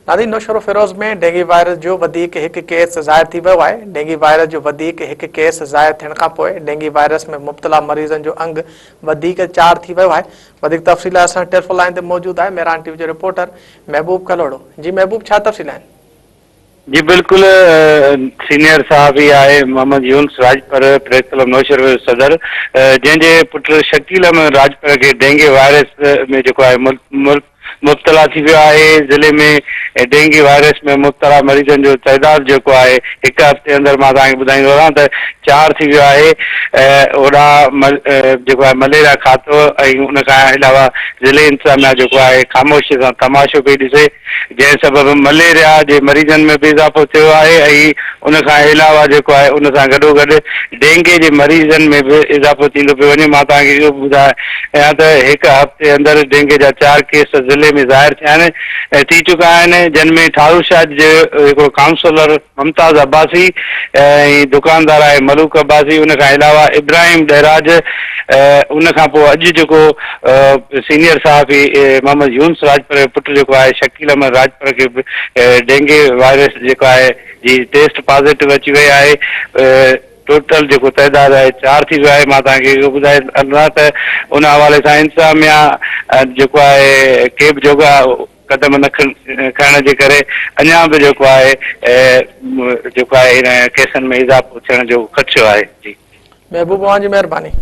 ناظرين Naushahro Feroze ۾ dengue virus جو وڌيڪ هڪ ڪيس ظاهر ٿي ويو آهي، ڊينگي وائرس جو وڌيڪ هڪ ڪيس ظاهر ٿيڻ کانپوء ڊينگي وائرس ۾ مبتلا مريضن جو انگ وڌيڪ چار ٿي ويو آهي، وڌيڪ تفصيل لاء اسان ٽيليفون لائين تي موجود آهي مهراڻ ٽي وي جو رپورٽر محبوب ڪلهوڙو جي محبوب ڇا تفصيل آهن؟ جي بلڪل سينيئر صحافي آهي محمد يونس راڄپر پريس ڪلب نوشهروفيروز صدر جنهن جي پٽ شڪيل احمد راڄپر کي ڊينگي وائرس ۾ جيڪو آهي مبتلا ٿي ويو آهي ضلعي ۾ ڊينگي وائرس ۾ مبتلا مريضن جو تعداد جيڪو آهي هڪ هفتي اندر مان توهان کي ٻڌائيندو هلان ته چار ٿي ويو آهي هوڏانهن جيڪو آهي مليريا کاتو ۽ ان کان علاوه ضلعي انتظاميا جيڪو آهي خاموشي سان تماشو پئي ڏسي جنهن سبب مليريا جي مريضن ۾ به اضافو ٿيو آهي ۽ ان کان علاوه جيڪو آهي ان سان گڏوگڏ ڊينگي جي مريضن ۾ به اضافو ٿيندو پيو وڃي مان توهان کي اهو به ٻڌايان ته هڪ هفتي اندر ڊينگي جا چار ڪيس ضلعي ۾ ظاهر ٿيا آهن ۽ ٿي چڪا آهن جن ۾ ٺاروشاه جي هڪڙو ڪائونسلر ممتاز عباسي ۽ دڪاندار آهي ملوڪ عباسي ان کان علاوه ابراهيم ڏهراج ان کان پوء اڄ جيڪو سينيئر صحافي محمد يونس راڄپر جو پٽ جيڪو آهي شڪيل احمد راڄپر کي به ڊينگي وائرس جيڪو آهي جي ٽيسٽ پازيٽو اچي وئي آهي ٽوٽل جيڪو تعداد آهي چار ٿي ويو آهي مان توهان کي اهو ٻڌائي هلان ته ان حوالي سان انتظاميا جيڪو آهي ڪي به جوڳا قدم نه کڻڻ جي ڪري اڃا به جيڪو آهي جيڪو آهي ان ڪيسن ۾ اضافو ٿيڻ جو خدشو آهي جي. محبوب اوهان جي مهرباني.